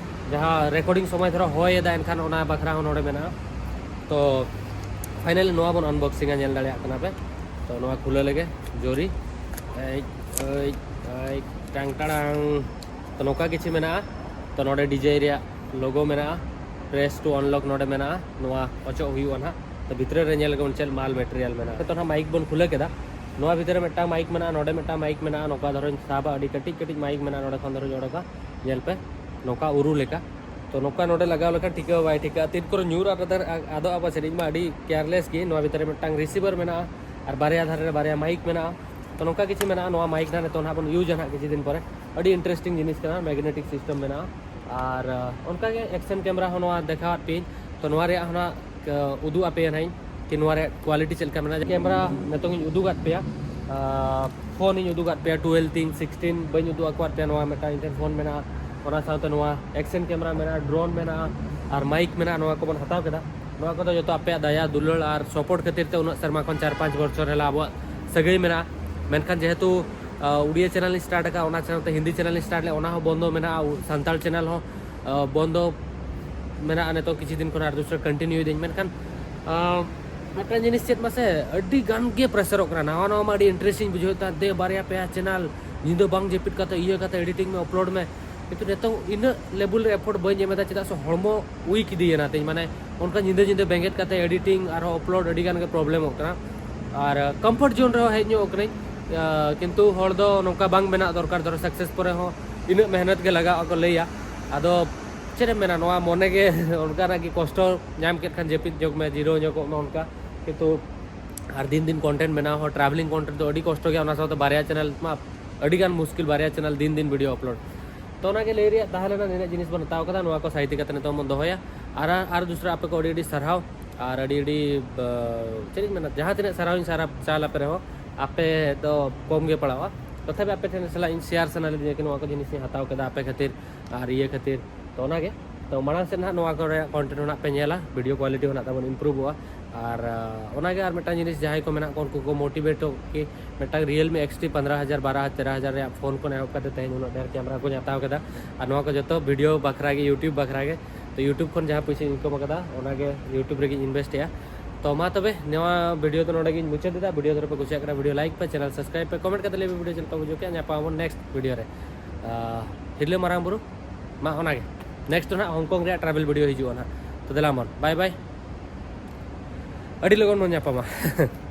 ᱡᱟᱦᱟᱸ ᱨᱮᱠᱚᱨᱰᱤᱝ ᱥᱚᱢᱚᱭ ᱫᱷᱚᱨᱚ ᱦᱚᱭ ᱮᱫᱟ, ᱮᱱᱠᱷᱟᱱ ᱚᱱᱟ ᱵᱟᱠᱷᱨᱟ ᱦᱚᱸ ᱱᱚᱰᱮ ᱢᱮᱱᱟᱜᱼᱟ᱾ ᱛᱚ finally ᱱᱚᱣᱟ ᱵᱚᱱ ᱟᱱᱵᱚᱠᱥᱤᱝᱟ, ᱧᱮᱞ ᱫᱟᱲᱮᱭᱟᱜ ᱠᱟᱱᱟ ᱯᱮ᱾ ᱛᱚ ᱱᱚᱣᱟ ᱠᱷᱩᱞᱟᱹᱣ ᱞᱮᱜᱮ, ᱡᱳᱨᱤ᱾ ᱮᱭ, ᱮᱭ, ᱮᱭ, ᱴᱟᱝ ᱴᱟᱲᱟᱝ᱾ ᱛᱚ ᱱᱚᱝᱠᱟ ᱠᱤᱪᱷᱩ ᱢᱮᱱᱟᱜᱼᱟ᱾ ᱛᱚ ᱱᱚᱰᱮ ᱰᱤᱡᱮ ᱨᱮᱭᱟᱜ ᱞᱳᱜᱳ ᱢᱮᱱᱟᱜᱼᱟ, press to unlock ᱱᱚᱰᱮ ᱢᱮᱱᱟᱜᱼᱟ᱾ ᱱᱚᱣᱟ ᱚᱪᱚᱜ ᱦᱩᱭᱩᱜᱼᱟ ᱱᱟᱦᱟᱜ᱾ ᱛᱚ ᱵᱷᱤᱛᱨᱤ ᱨᱮ ᱧᱮᱞ ᱟᱵᱚᱱ ᱪᱮᱫ ᱢᱟᱞ ᱢᱮᱴᱮᱨᱤᱭᱟᱞ ᱢᱮᱱᱟᱜᱼᱟ᱾ ᱛᱚ ᱱᱟᱦᱟᱜ ᱢᱟᱭᱤᱠ ᱵᱚᱱ ᱠᱷᱩᱞᱟᱹᱣ ᱠᱮᱫᱟ᱾ ᱱᱚᱣᱟ ᱵᱷᱤᱛᱨᱤ ᱨᱮ ᱢᱤᱫᱴᱟᱝ ᱢᱟᱭᱤᱠ ᱢᱮᱱᱟᱜᱼᱟ, ᱱᱚᱰᱮ ᱢᱤᱫᱴᱟᱝ ᱢᱟᱭᱤᱠ ᱢᱮᱱᱟᱜᱼᱟ, ᱱᱚᱝᱠᱟ ᱫᱷᱚᱨᱚᱧ ᱥᱟᱵᱟ, ᱟᱹᱰᱤ ᱠᱟᱹᱴᱤᱡ ᱠᱟᱹᱴᱤᱡ ᱢᱟᱭᱤᱠ ᱢᱮᱱᱟᱜᱼᱟ, ᱱᱚᱰᱮ ᱠᱷᱚᱱ ᱫᱷᱚᱨᱚᱧ ᱚᱰᱚᱠᱟ, ᱧᱮᱞ ᱯᱮ, ᱱᱚᱝᱠᱟ ᱩᱨᱩ ᱞᱮᱠᱟ᱾ ᱛᱚ ᱱᱚᱝᱠᱟ ᱱᱚᱰᱮ ᱞᱟᱜᱟᱣ ᱞᱮᱠᱷᱟᱱ ᱴᱷᱤᱠᱟᱹ ᱦᱚᱸ ᱵᱟᱭ ᱴᱷᱤᱠᱟᱹᱜᱼᱟ, ᱛᱤᱱ ᱠᱚᱨᱮ ᱧᱩᱨ ᱟᱨ ᱟᱫᱚ ᱟᱫᱚᱜᱼᱟ ᱯᱟᱪᱮᱫ, ᱤᱧ ᱢᱟ ᱟᱹᱰᱤ ᱠᱮᱭᱟᱨᱞᱮᱥ ᱜᱮ᱾ ᱱᱚᱣᱟ ᱵᱷᱤᱛᱨᱤ ᱨᱮ ᱢᱤᱫᱴᱟᱝ ᱨᱤᱥᱤᱵᱷᱟᱨ ᱢᱮᱱᱟᱜᱼᱟ ᱟᱨ ᱵᱟᱨᱭᱟ ᱫᱷᱟᱨᱮ ᱨᱮ ᱵᱟᱨᱭᱟ ᱢᱟᱭᱤᱠ ᱢᱮᱱᱟᱜᱼᱟ᱾ ᱛᱚ ᱱᱚᱝᱠᱟ ᱠᱤᱪᱷᱩ ᱢᱮᱱᱟᱜᱼᱟ᱾ ᱱᱚᱣᱟ ᱢᱟᱭᱤᱠ ᱱᱟᱦᱟᱜ ᱱᱤᱛᱚᱜ ᱱᱟᱦᱟᱜ ᱵᱚᱱ ᱤᱭᱩᱡᱟ ᱱᱟᱦᱟᱜ ᱠᱤᱪᱷᱩ ᱫᱤᱱ ᱯᱚᱨᱮ᱾ ᱟᱹᱰᱤ ᱤᱱᱴᱟᱨᱮᱥᱴᱤᱝ ᱡᱤᱱᱤᱥ ᱠᱟᱱᱟ, ᱢᱮᱜᱱᱮᱴᱤᱠ ᱥᱤᱥᱴᱮᱢ ᱢᱮᱱᱟᱜᱼᱟ᱾ ᱟᱨ ᱟᱸ, ᱚᱱᱠᱟᱜᱮ ᱮᱠᱥᱮᱱ ᱠᱮᱢᱮᱨᱟ ᱦᱚᱸ ᱱᱚᱣᱟ ᱫᱮᱠᱷᱟᱣᱟᱫ ᱯᱮᱭᱟᱹᱧ᱾ ᱛᱚ ᱱᱚᱣᱟ ᱨᱮᱭᱟᱜ ᱦᱚᱸ ᱱᱟᱦᱟᱜ ᱟᱸ, ᱩᱫᱩᱜ ᱟᱯᱮᱭᱟ ᱱᱟᱦᱟᱜ ᱤᱧ ᱠᱤ ᱱᱚᱣᱟ ᱨᱮᱭᱟᱜ ᱠᱣᱟᱞᱤᱴᱤ ᱪᱮᱫ ᱞᱮᱠᱟ ᱢᱮᱱᱟᱜᱼᱟ᱾ ᱠᱮᱢᱮᱨᱟ ᱱᱤᱛᱚᱝ ᱤᱧ ᱩᱫᱩᱜᱟᱫ ᱯᱮᱭᱟ, ᱟᱸ, ᱯᱷᱳᱱ ᱤᱧ ᱩᱫᱩᱜᱟᱫ ᱯᱮᱭᱟ, ᱴᱩᱭᱮᱞᱵᱷ ᱛᱤᱧ, ᱥᱤᱠᱥᱴᱤᱱ ᱵᱟᱹᱧ ᱩᱫᱩᱜ ᱟᱠᱟᱫ ᱯᱮᱭᱟ᱾ ᱱᱚᱣᱟ ᱢᱤᱫᱴᱟᱝ ᱤᱧ ᱴᱷᱮᱱ ᱯᱷᱳᱱ ᱢᱮᱱᱟᱜᱼᱟ, ᱚᱱᱟ ᱥᱟᱶᱛᱮ ᱱᱚᱣᱟ ᱮᱠᱥᱮᱱ ᱠᱮᱢᱮᱨᱟ ᱢᱮᱱᱟᱜᱼᱟ, ᱰᱨᱳᱱ ᱢᱮᱱᱟᱜᱼᱟ ᱟᱨ ᱢᱟᱭᱤᱠ ᱢᱮᱱᱟᱜᱼᱟ᱾ ᱱᱚᱣᱟ ᱠᱚᱵᱚᱱ ᱦᱟᱛᱟᱣ ᱠᱮᱫᱟ᱾ ᱱᱚᱣᱟ ᱠᱚᱫᱚ ᱡᱚᱛᱚ ᱟᱯᱮᱭᱟᱜ ᱫᱟᱭᱟ ᱫᱩᱞᱟᱹᱲ ᱟᱨ ᱥᱟᱯᱳᱨᱴ ᱠᱷᱟᱹᱛᱤᱨ ᱛᱮ ᱩᱱᱟᱹᱜ ᱥᱮᱨᱢᱟ ᱠᱷᱚᱱ ᱪᱟᱨ ᱯᱟᱸᱪ ᱵᱚᱪᱷᱚᱨ ᱦᱮᱞᱟ ᱟᱵᱚᱣᱟᱜ ᱥᱟᱹᱜᱟᱹᱭ ᱢᱮᱱᱟᱜᱼᱟ᱾ ᱢᱮᱱᱠᱷᱟᱱ ᱡᱮᱦᱮᱛᱩ ᱩᱲᱤᱭᱟ ᱪᱮᱱᱮᱞ ᱤᱧ ᱥᱴᱟᱨᱴ ᱟᱠᱟᱫᱼᱟ, ᱚᱱᱟ ᱥᱟᱶᱛᱮ ᱦᱤᱱᱫᱤ ᱪᱮᱱᱮᱞ ᱤᱧ ᱥᱴᱟᱨᱴ ᱞᱮᱫᱼᱟ, ᱚᱱᱟ ᱦᱚᱸ ᱵᱚᱱᱫᱚ ᱢᱮᱱᱟᱜᱼᱟ, ᱥᱟᱱᱛᱟᱲ ᱪᱮᱱᱮᱞ ᱦᱚᱸ ᱵᱚᱱᱫᱚ ᱢᱮᱱᱟᱜᱼᱟ ᱱᱤᱛᱚᱜ ᱠᱤᱪᱷᱩ ᱫᱤᱱ ᱠᱷᱚᱱ, ᱟᱨ ᱫᱩᱥᱨᱟ ᱠᱚᱱᱴᱤᱱᱤᱭᱩ ᱮᱫᱟᱹᱧ᱾ ᱢᱮᱱᱠᱷᱟᱱ ᱢᱤᱫᱴᱟᱝ ᱡᱤᱱᱤᱥ ᱪᱮᱫ ᱢᱟᱥᱮ, ᱟᱹᱰᱤ ᱜᱟᱱ ᱜᱮ ᱯᱨᱮᱥᱟᱨᱚᱜ ᱠᱟᱱᱟ, ᱱᱟᱣᱟ ᱱᱟᱣᱟ ᱢᱟ ᱟᱹᱰᱤ ᱤᱱᱴᱟᱨᱮᱥᱴ ᱤᱧ ᱵᱩᱡᱷᱟᱹᱣᱮᱫ ᱛᱟᱦᱮᱸᱫ, ᱫᱮ ᱵᱟᱨᱭᱟ ᱯᱮᱭᱟ ᱪᱮᱱᱮᱞ ᱧᱤᱫᱟᱹ ᱵᱟᱝ ᱡᱟᱹᱯᱤᱫ ᱠᱟᱛᱮ ᱤᱭᱟᱹ ᱠᱟᱛᱮ ᱮᱰᱤᱴᱤᱝ ᱢᱮ, ᱟᱯᱞᱳᱰ ᱢᱮ᱾ ᱠᱤᱱᱛᱩ ᱱᱤᱛᱚᱝ ᱤᱱᱟᱹᱜ ᱞᱮᱵᱮᱞ ᱨᱮ ᱮᱯᱷᱳᱨᱴ ᱵᱟᱹᱧ ᱮᱢ ᱮᱫᱟ, ᱪᱮᱫᱟᱜ ᱥᱮ ᱦᱚᱲᱢᱚ ᱩᱭᱤᱠ ᱤᱫᱤᱭᱮᱱᱟ ᱛᱤᱧ, ᱢᱟᱱᱮ ᱚᱱᱠᱟ ᱧᱤᱫᱟᱹ ᱧᱤᱫᱟᱹ ᱵᱮᱸᱜᱮᱫ ᱠᱟᱛᱮ ᱮᱰᱤᱴᱤᱝ ᱟᱨᱦᱚᱸ ᱟᱯᱞᱳᱰ ᱟᱹᱰᱤ ᱜᱟᱱ ᱜᱮ ᱯᱨᱚᱵᱞᱮᱢᱚᱜ ᱠᱟᱱᱟ᱾ ᱟᱨ ᱠᱚᱢᱯᱷᱚᱨᱴ ᱡᱳᱱ ᱨᱮᱦᱚᱸ ᱦᱮᱡ ᱧᱚᱜ ᱠᱟᱹᱱᱟᱹᱧ᱾ ᱠᱤᱱᱛᱩ ᱦᱚᱲ ᱫᱚ ᱱᱚᱝᱠᱟ ᱵᱟᱝ ᱵᱮᱱᱟᱜ ᱫᱚᱨᱠᱟᱨ, ᱫᱷᱚᱨᱚ ᱥᱟᱠᱥᱮᱥ ᱯᱚᱨᱮ ᱦᱚᱸ ᱤᱱᱟᱹᱜ ᱢᱮᱦᱱᱚᱛ ᱜᱮ ᱞᱟᱜᱟᱜᱼᱟ ᱠᱚ ᱞᱟᱹᱭᱟ᱾ ᱟᱫᱚ ᱪᱮᱫ ᱮᱢ ᱢᱮᱱᱟ, ᱱᱚᱣᱟ ᱢᱚᱱᱮ ᱜᱮ ᱚᱱᱠᱟᱱᱟᱜ ᱜᱮ ᱠᱚᱥᱴᱚ ᱧᱟᱢ ᱠᱮᱫ ᱠᱷᱟᱱ ᱡᱟᱹᱯᱤᱫ ᱡᱚᱜᱽ ᱢᱮ, ᱡᱤᱨᱟᱹᱣ ᱧᱚᱜᱚᱜ ᱢᱮ ᱚᱱᱠᱟ᱾ ᱠᱤᱱᱛᱩ ᱟᱨ ᱫᱤᱱ ᱫᱤᱱ ᱠᱚᱱᱴᱮᱱᱴ ᱵᱮᱱᱟᱣ ᱦᱚᱸ, ᱴᱨᱟᱵᱷᱮᱞᱤᱝ ᱠᱚᱱᱴᱮᱱᱴ ᱫᱚ ᱟᱹᱰᱤ ᱠᱚᱥᱴᱚ ᱜᱮᱭᱟ, ᱚᱱᱟ ᱥᱟᱶᱛᱮ ᱵᱟᱨᱭᱟ ᱪᱮᱱᱮᱞ ᱢᱟ ᱟᱹᱰᱤ ᱜᱟᱱ ᱢᱩᱥᱠᱤᱞ, ᱵᱟᱨᱭᱟ ᱪᱮᱱᱮᱞ ᱫᱤᱱ ᱫᱤᱱ ᱵᱷᱤᱰᱤᱭᱳ ᱟᱯᱞᱳᱰ᱾ ᱛᱚ ᱚᱱᱟᱜᱮ ᱞᱟᱹᱭ ᱨᱮᱭᱟᱜ ᱛᱟᱦᱮᱸ ᱞᱮᱱᱟ, ᱱᱤᱱᱟᱹᱜ ᱡᱤᱱᱤᱥ ᱵᱚᱱ ᱦᱟᱛᱟᱣ ᱠᱟᱫᱟ, ᱱᱚᱣᱟ ᱠᱚ ᱥᱟᱭᱤᱛᱤ ᱠᱟᱛᱮ ᱱᱤᱛᱚᱜ ᱵᱚᱱ ᱫᱚᱦᱚᱭᱟ᱾ ᱟᱨ ᱟᱨ ᱫᱩᱥᱨᱟ ᱟᱯᱮ ᱠᱚ ᱟᱹᱰᱤ ᱟᱹᱰᱤ ᱥᱟᱨᱦᱟᱣ, ᱟᱨ ᱟᱹᱰᱤ ᱟᱹᱰᱤ ᱪᱮᱫ ᱤᱧ ᱢᱮᱱᱟ, ᱡᱟᱦᱟᱸ ᱛᱤᱱᱟᱹᱜ ᱥᱟᱨᱦᱟᱣ ᱤᱧ ᱥᱟᱨᱦᱟᱣ ᱪᱟᱞ ᱟᱯᱮ ᱨᱮᱦᱚᱸ ᱟᱯᱮ ᱫᱚ ᱠᱚᱢ ᱜᱮ ᱯᱟᱲᱟᱜᱼᱟ᱾ ᱛᱚᱛᱷᱟᱯᱤ ᱟᱯᱮ ᱴᱷᱮᱱ ᱥᱟᱞᱟᱜ ᱤᱧ ᱥᱮᱭᱟᱨ ᱥᱟᱱᱟ ᱞᱤᱫᱤᱧᱟ ᱠᱤ ᱱᱚᱣᱟ ᱠᱚ ᱡᱤᱱᱤᱥ ᱤᱧ ᱦᱟᱛᱟᱣ ᱠᱮᱫᱟ ᱟᱯᱮ ᱠᱷᱟᱹᱛᱤᱨ ᱟᱨ ᱤᱭᱟᱹ ᱠᱷᱟᱹᱛᱤᱨ᱾ ᱛᱚ ᱚᱱᱟᱜᱮ, ᱛᱚ ᱢᱟᱲᱟᱝ ᱥᱮᱫ ᱱᱟᱦᱟᱜ ᱱᱚᱣᱟ ᱠᱚᱨᱮ ᱠᱚᱱᱴᱮᱱᱴ ᱦᱚᱸ ᱱᱟᱦᱟᱜ ᱯᱮ ᱧᱮᱞᱟ, ᱵᱷᱤᱰᱤᱭᱳ ᱠᱳᱣᱟᱞᱤᱴᱤ ᱦᱚᱸ ᱱᱟᱦᱟᱜ ᱛᱟᱵᱚᱱ ᱤᱢᱯᱨᱩᱵᱷᱚᱜᱼᱟ᱾ ᱟᱨ ᱚᱱᱟᱜᱮ ᱟᱨ ᱢᱤᱫᱴᱟᱝ ᱡᱤᱱᱤᱥ, ᱡᱟᱦᱟᱸᱭ ᱠᱚ ᱢᱮᱱᱟᱜ ᱠᱚᱣᱟ ᱩᱱᱠᱩ ᱠᱚ ᱢᱳᱴᱤᱵᱷᱮᱴᱚᱜ ᱠᱤ ᱢᱤᱫᱴᱟᱝ ᱨᱤᱭᱮᱞᱢᱤ ᱮᱠᱥ ᱴᱤ ᱯᱚᱱᱫᱽᱨᱚ ᱦᱟᱡᱟᱨ ᱵᱟᱨᱚ ᱦᱟᱡᱟᱨ ᱛᱮᱨᱚ ᱦᱟᱡᱟᱨ ᱨᱮᱭᱟᱜ ᱯᱷᱳᱱ ᱠᱷᱚᱱ ᱮᱦᱚᱵ ᱠᱟᱛᱮ ᱛᱮᱦᱮᱧ ᱩᱱᱟᱹᱜ ᱰᱷᱮᱨ ᱠᱮᱢᱮᱨᱟ ᱠᱚᱧ ᱦᱟᱛᱟᱣ ᱠᱮᱫᱟ᱾ ᱟᱨ ᱱᱚᱣᱟ ᱠᱚ ᱡᱚᱛᱚ ᱵᱷᱤᱰᱤᱭᱳ ᱵᱟᱠᱷᱨᱟ ᱜᱮ, ᱭᱩᱴᱤᱭᱩᱵᱽ ᱵᱟᱠᱷᱨᱟ ᱜᱮ᱾ ᱛᱚ ᱭᱩᱴᱤᱭᱩᱵᱽ ᱠᱷᱚᱱ ᱡᱟᱦᱟᱸ ᱯᱩᱭᱥᱟᱹᱧ ᱤᱱᱠᱟᱢ ᱟᱠᱟᱫᱟ, ᱚᱱᱟᱜᱮ ᱭᱩᱴᱤᱭᱩᱵᱽ ᱨᱮᱜᱮᱧ ᱤᱱᱵᱷᱮᱥᱴ ᱮᱫᱼᱟ᱾ ᱛᱚ ᱢᱟ ᱛᱚᱵᱮ, ᱱᱚᱣᱟ ᱵᱷᱤᱰᱤᱭᱳ ᱫᱚ ᱱᱚᱰᱮ ᱜᱤᱧ ᱢᱩᱪᱟᱹᱫ ᱮᱫᱟ᱾ ᱵᱷᱤᱰᱤᱭᱳ ᱫᱷᱚᱨᱮ ᱯᱮ ᱠᱩᱥᱤᱭᱟᱜ ᱠᱟᱱᱟ, ᱵᱷᱤᱰᱤᱭᱳ ᱞᱟᱭᱤᱠ ᱯᱮ, ᱪᱮᱱᱮᱞ ᱥᱟᱵᱥᱠᱨᱟᱭᱤᱵᱽ ᱯᱮ, ᱠᱚᱢᱮᱱᱴ ᱠᱟᱛᱮ ᱞᱟᱹᱭ ᱯᱮ ᱵᱷᱤᱰᱤᱭᱳ ᱪᱮᱫ ᱞᱮᱠᱟ ᱵᱩᱡᱷᱟᱹᱣ ᱠᱮᱫᱼᱟ᱾ ᱧᱟᱯᱟᱢ ᱟᱵᱚᱱ ᱱᱮᱠᱥᱴ ᱵᱷᱤᱰᱤᱭᱳ ᱨᱮ᱾ ᱦᱤᱨᱞᱟᱹ ᱢᱟᱨᱟᱝ ᱵᱩᱨᱩ ᱢᱟ ᱚᱱᱟᱜᱮ᱾ ᱱᱮᱠᱥᱴ ᱫᱚ ᱱᱟᱦᱟᱜ ᱦᱚᱝᱠᱚᱝ ᱨᱮᱭᱟᱜ ᱴᱨᱟᱵᱷᱮᱞ ᱵᱷᱤᱰᱤᱭᱳ ᱦᱤᱡᱩᱜᱼᱟ ᱱᱟᱦᱟᱜ᱾ ᱛᱚ ᱫᱮᱞᱟ ᱢᱚᱱ, ᱵᱟᱭ ᱵᱟᱭ, ᱟᱹᱰᱤ ᱞᱚᱜᱚᱱ ᱵᱚᱱ ᱧᱟᱯᱟᱢᱟ᱾